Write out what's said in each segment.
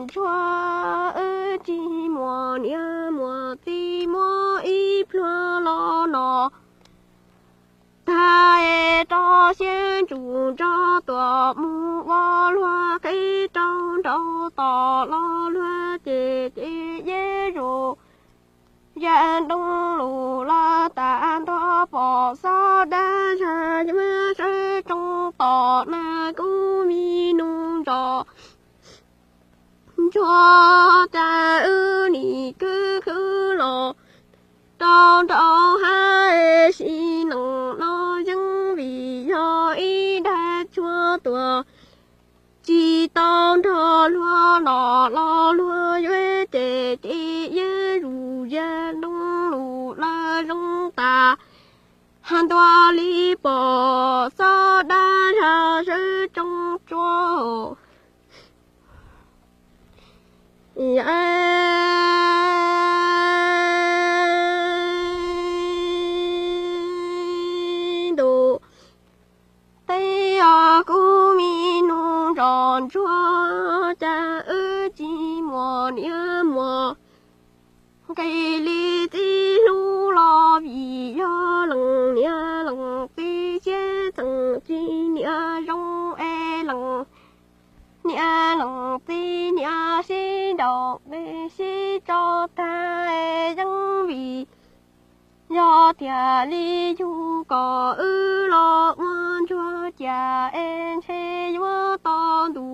Ntsuag wb tsis muaj niam muaj txiv muab ib pluag los no. Tag es rau siab ntsws nrog tuam mus ua luag qhib rau nraud tom los luag ces ces yeej zus yam ntoo lus lawm tas ntua pom xob dab zag yuav sawv tsoos tom na kuv mi nus nrog ntsuag cas wb nim khwv khwv los rau nraud hab sim neej no yeej vim yog ib dag tshuaj tuag tsis tau nrog luag no los luag yuav ces ces yeej zus yam ntoo lus lawm zoo tas ntua li pom xob dab zag sawv tsoos tsuag. Ntus teb os kuv mi nus nrog ntsuag cas wb tsis muaj niam muaj nqis li txiv hlub los vim yog leej niam leej txiv siab txheej tsis niam zoo es leej niam leej txiv niam sib nraus nqi sib tso tag yeej vim yog tiag li yug kom wb los ua ntsuag cas es ntshe yuav tau ntu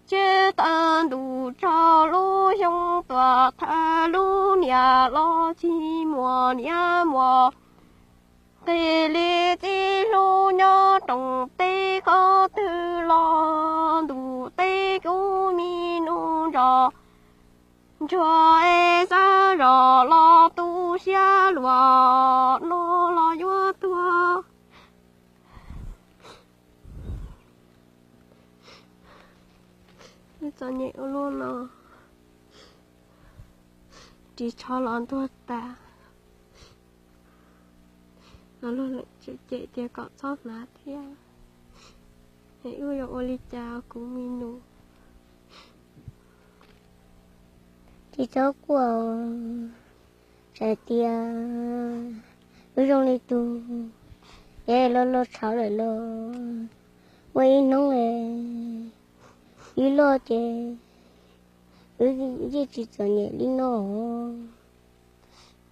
tsis tau ntu tsaug lub xyoo tuam thawj lub niam los tsis muaj niam muaj nqis li txiv hlub nyob rooj teb qhov twg los ntus teb kuv mi nus nrog ntsuag es xav zog los tu siab luag no los yuav tuag. Wb txom nyem ua luaj no, ris tsho los ntuag tas, los luag leem tseem cem tias kom txhob hnav thiab. Es wb yuav ua li cas kuv mi nus? Tsis txhob quaj, txawm tias wb zoo li tus es loj loj tshauv lawm los muaj ib hnub wb loj ces wb yeej tsis txom nyem li no.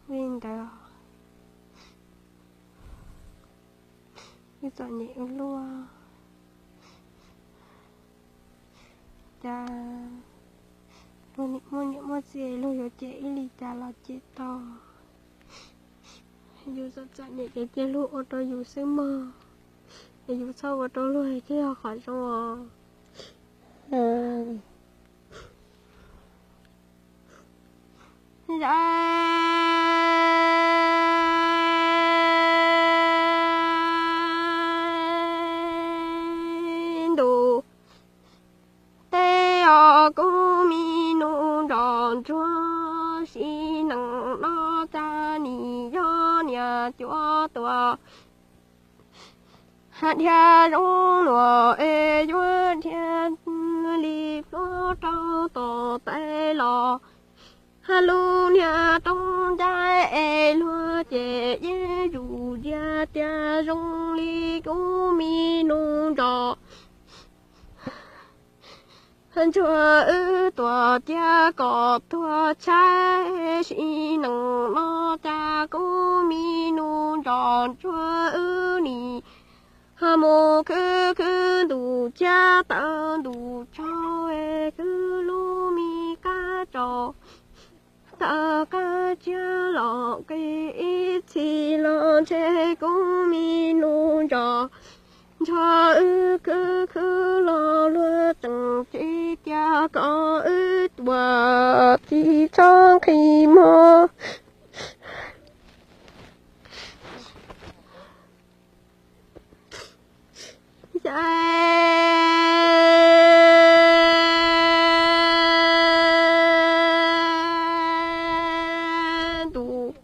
Li ntawd wb txom nyem ua luaj, cas luag nim muaj niam muaj txiv luag yuav cem ib li cas los cem tau. Yus txom txom nyem ces cia luag ua rau yus xwb mog, es yus txhob ua rau luag thiaj yog qhov zoo os. Zais ntus teb os kuv mi nus nrog ntsuag, sim neej no cas nim yog niam cuav tuag dhia zoo luag es yuav dhia li pluag rau tom tais los, hab lub niag roob ncai es luag ces yeej zus yam tias zoo li kuv mi nus nrog ntsuag wb tuag cia kom tuag tshaib, sim neej no cas kuv mi nus nrog ntsuag wb nim mus khwv khwv ntu tsiab taw ntu tsho, khwv lub me qab tsaus taw qab tsiab los nqis ib txhis los ntshe kuv mi nus nrog ntsuag wb khwv khwv los luag tseem tsis cia kom wb tuag tsis txhob nqhis mog. Zais ntus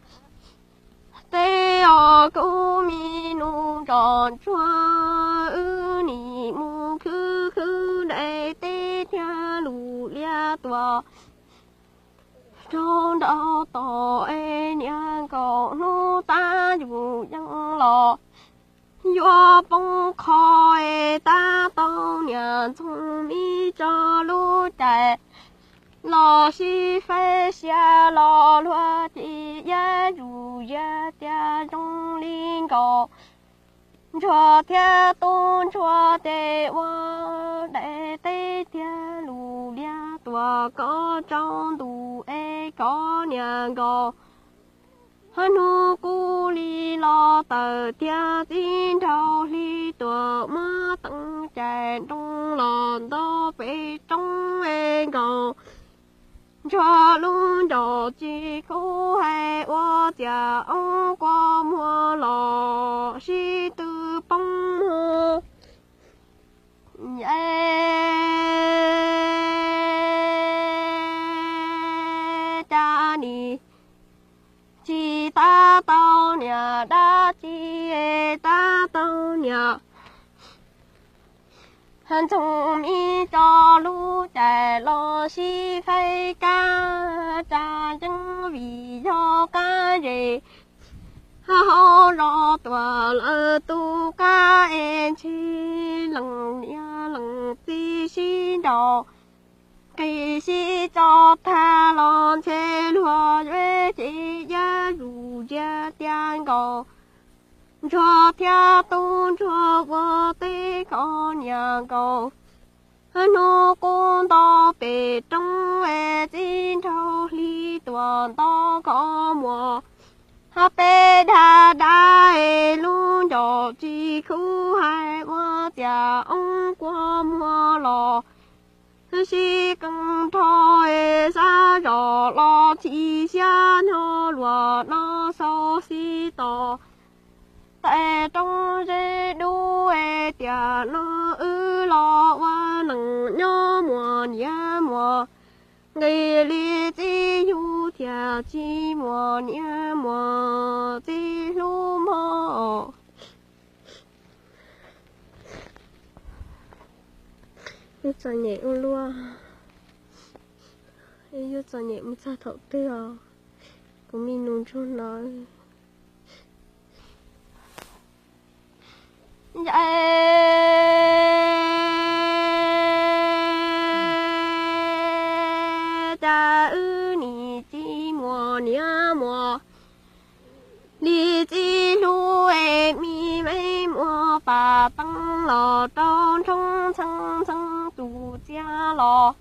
teb os kuv mi nus nrog ntsuag, wb nim mus khwv khwv daim teb thiab lus liab tuam tsaug nraug tom es niag nkaus hnub tab yus yeej los yuav poob qho es tab tau niam ntxoog mi tso lub cai los sib faib sia los luag ces yab zus yag tias zoo li nkaus ntsuag thiab tub ntsuag ces ua daim teb tiag lus liab tuam koj tsaus ntuj es koj niam nkaus hnub qub li los tawm thiab txij nraug hli tuam muab teev cai nroo los nto pem roob es nkaus ntsuag lub nraum tsis khub hais ua ciam oob kua muag los sib tw poob mus. Cas nim tsis tab tau niam dab tsi, tab tau niam ntxoog mi tso lub cai los sib faib kab tsa yeeb vim yog kab zes hauv zos tuam lawv tu kab es ntshe lees niam lees txiv sib nraus nqis sib tso tag los ntshe luag yuav ces yab zus yag tiag nkaus ntsuag thiab tub ntsuag ua teb koj niam nkaus hnub qub nto pem roob es txij nraug hli tuam nto koj muag hab peb dab dab es lub nraum tsis khub hais ua ciam oob kua muag los sib qee nrho es xab zos los txhim siab nyob luag no xau xib tos tais roob zeb dub es tiam no wb los ua neej nyob muaj niam muaj nqis li txiv hlub thiaj tsis muaj niam muaj txiv hlub mog. Wb txom nyem ua luaj, wb yuav txom nyem mus txog thaum twg os, kuv me nus ntsuag no. Cas wb nim tsis muaj niam muaj li txiv hlub es me me muaj pas teeb los rau nrhoo ntxhee ntxhee tus txiaj los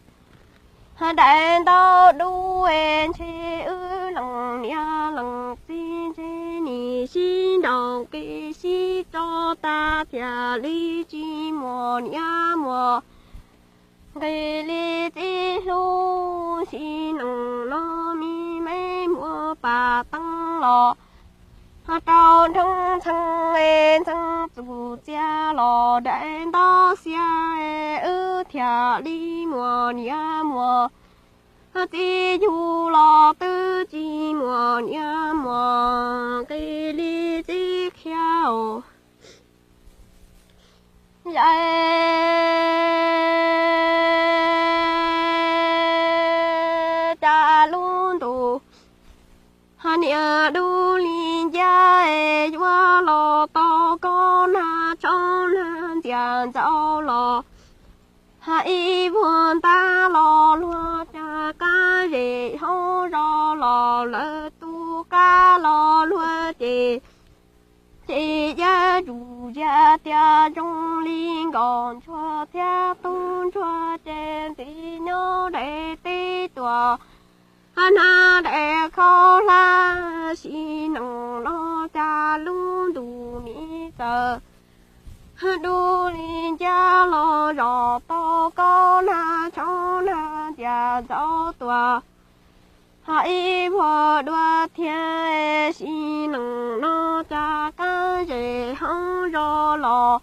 daim ntaub dub es ntshe wb lees niam lees txiv ntshe nim sib nraus nqis sib tso tag thiaj li tsis muaj niam muaj nqis li txiv hlub. Sim neej no me me muaj pas teeb los rau nrhoo ntxhee ntxhee tus txiaj los daim ntaub xiab es wb thiaj li muaj niam muaj txiv yug los twb tsis muaj niam muaj nqis li txiv qhia os. Cas lub ntuj niam dub li ncab es yuav los tau koj nag tshoob nag ntxias ntxaus los ib vuag ntab los luag cas qab zem hauv zos los lawv tu kab los luag ces ces yab zus yag tias zoo li nkaus ntsuag thiab tub ntsuag ces ntxiv nyob daim teb tuam nag daim khaub hlab. Sim neej no cas lub ntuj nim txawm dub li ncab los zom tau koj nag tshoob nag ntxias ntxaus tuaj ib vuag dua thiab. Sim neej no cas qab zem hauv zos los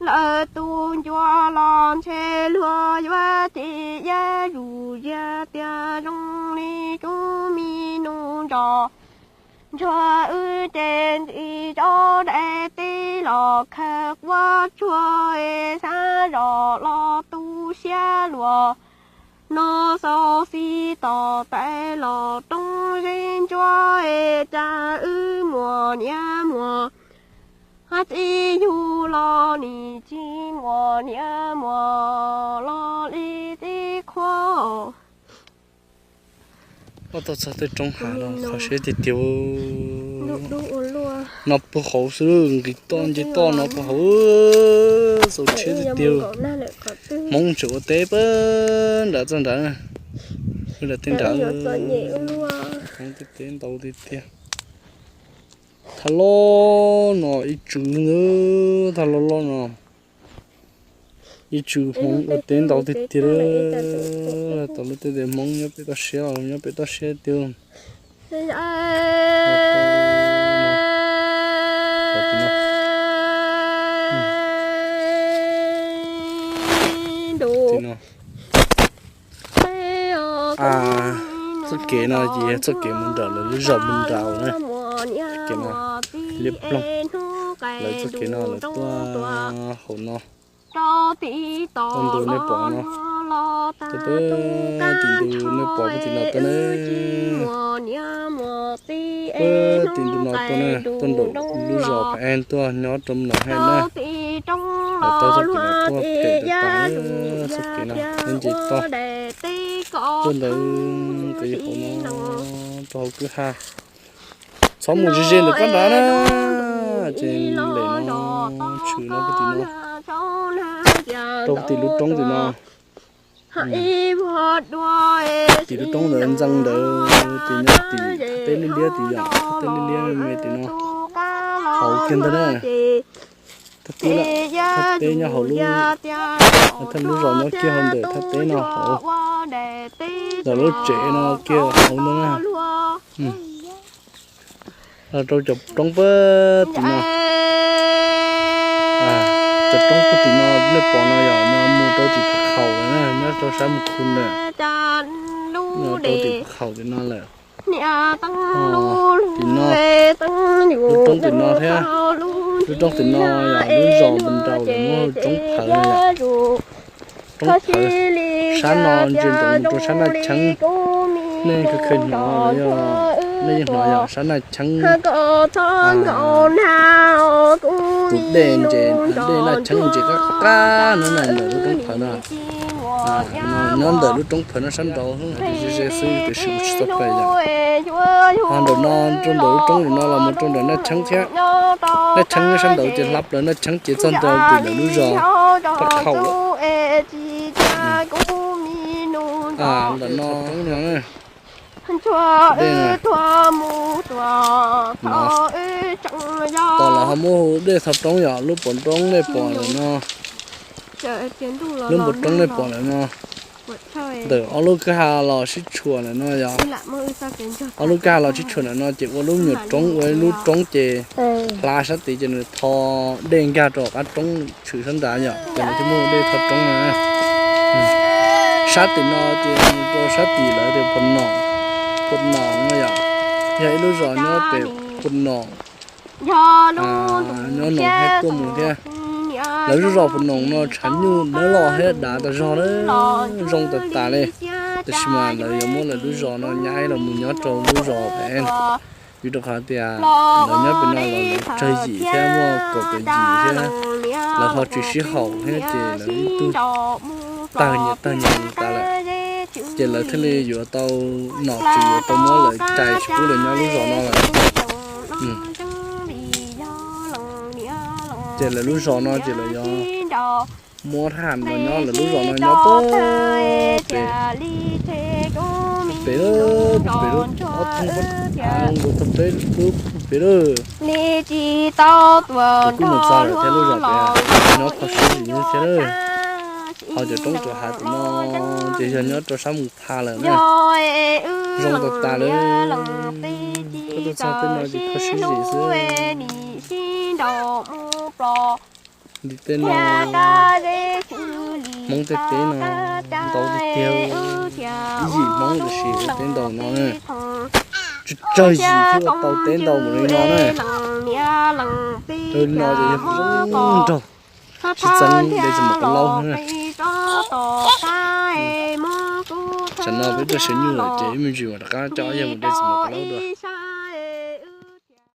lawv tu ncua los ntshe luag yuav ces yab zus yag tias zoo li kuv me nus nrog ntsuag wb ces ntxiv tso daim teb los khaws quav tsuag es xab zos los tu siab luag, no xau xi tos tais los roob zeb ntsuab, cas wb muas niam muas txiv yug los nim tsis muas niam muas los li txiv qhua. Ua tau txog tej roob hav no qhov siab tiag tiag. No puag hauv xwb, nqis toj nce toj no puag hauv, txaus siab tiag tiag. Hmoob tseem ua teb pab nrad txoj nrad, nram tej nrad, Hmoob tej teb ntau tiag tiag. Thaj loj no ib tsw, thaj loj loj no ib tsw Hmoob ua teb ntau tiag tiag. Tau lub teb de Hmoob nyob pem toj siab, nyob pem toj siab tiag. Txoj kev no ces yog txoj kev mus nram lawv lub zos Npus Nraus na. Kev no liab ploog, lawv txoj kev no lawv tuaj hauv no, tuaj ntu nej pom no, tuaj pem tim ntu nej pom puag tim no tuaj na. Puag tim ntu no tuaj na, tuaj nraum lub zos Phav Eeb tuaj nyob rau Npus Nraus Haj na. Lawv tau txoj kev no tuaj pem tas tas na, txoj kev no nce toj tuaj ntawd, kev hauv no rau hauv kwj ha. Txhob mus ze ze ntawm koj nrad na, ces lem no tshwm no puag tim no, rau puag tim lub roob tim no. Tim lub roob ntawd ntxeev ntawd ces nyob tim thaj teb liab liab tim yom, thaj teb liab liab me tim no, hauv kiag ntag na. Thaj teb lawm, thaj teb nyob hauv lub, thaj lub zos nyob kiag hauv ntawm thaj teb no hauv, ntawm lub tsev no kiag hauv ntag na. Los rau cov roob puag tim no, cov roob puag tim no nej pom no yog nyob mus rau tim Phav Khaum lawm na, nyob rau sab Mus Khu lawm, nyob rau tim Phav Khaum tim no lawm. Tim no, lub roob tim no thiab, lub roob tim no yog lub zos Npus Nraus lawv muab hu roob Phawv no yom. Roob Phawv, sab no ntsia ntsoov mus rau sab Naj Cheeb, nej kheev kheev hnov los yog nej yeej hnov yog sab Naj Cheeb. Tus dej ntses, dej Naj Cheeb ntses qab qab no na, ntawm lub roob Phawv no. Nyob ntawm lub roob Phawv no sab nraud ze ze xwb tiam sis kuv tsis txhob pais yom. Ho ntawm no rau ntawm lub roob ntawm no los mus rau ntawm Naj Cheeb thiab. Naj Cheeb nyob sab nraud ces hla plaws Naj Cheeb ces txog ntua tim lawv lub zos Phav Khaum lawm. Ntawm no, dej no, tos lawv ho muab hu dej thov roob yom, lub pov roob nej pom lawm no, lub pov roob nej pom lawm no, ntawm ob lub kwj ha los sib tshuam lawm no yom. Ob lub kwj ha los sib tshuam lawm no ces ua lub nyuam roob, ua ib lub roob ces hla sab tid ces nws tho dej nkag rau qab roob tshwm sab nrad yom, ces nws thiaj muaj dej thov roob no. Sab tim no ces mus rau sab tim lawv tias Phu Nom, Phu Nom no yom, yog ib lub zos nyob pem Phu Nom, nyob Noom Haib tuaj mus thiab. Lawv lub zos Phu Nom no tshav nyuj dawb los thiab dav tas zog na, zoo tas tas li. Tab sis mas lawv yuav muab lawv lub zos no nyaib los mus nyob rau lub zos Phav Eeb, vim rau qhov tias lawv nyob pem no los lawv tsawg yim thiab muaj kaum tawm yim thiab, lawv ho tsis sib haum thiab ces lawv ib tug tawg nyias tawg nyias tas lawm, ces lawv thiaj li yuav tau nom tswv yuav tau muab lawv cais tsis pub lawv nyob lub zos no lawm. Ces lawv lub zos no ces lawv yuav muab thab ham los nyob lawv lub zos no nyob pem, pem, pem ob thooj pab av nkaus tau peb lub pem lawm. Kuv kuj mus txog lawm thiab lub zos pem nyob kho siab zim thiab lawm. Ho cov roob rau hav tim no ces yog nyob rau sab Mus Pha lawm na. Zoo tas tas lawm. Koj tuaj txog tej no ces kho siab zim xwb. Li tej no, Hmoob tej teb no ntau tiag tiag, ib yim Hmoob tiam sis ua teb ntau no, tsawg yim thiab ua tau teb ntau npaum li no na. Li no ces yog zoo nraug, tsis txeev de tsis mus qhov laub na. Tam no peb tuaj saw nyuj lawm ces ib me ntsis mam rov qab coj ob yawg mus de txiv mos kav laub dua.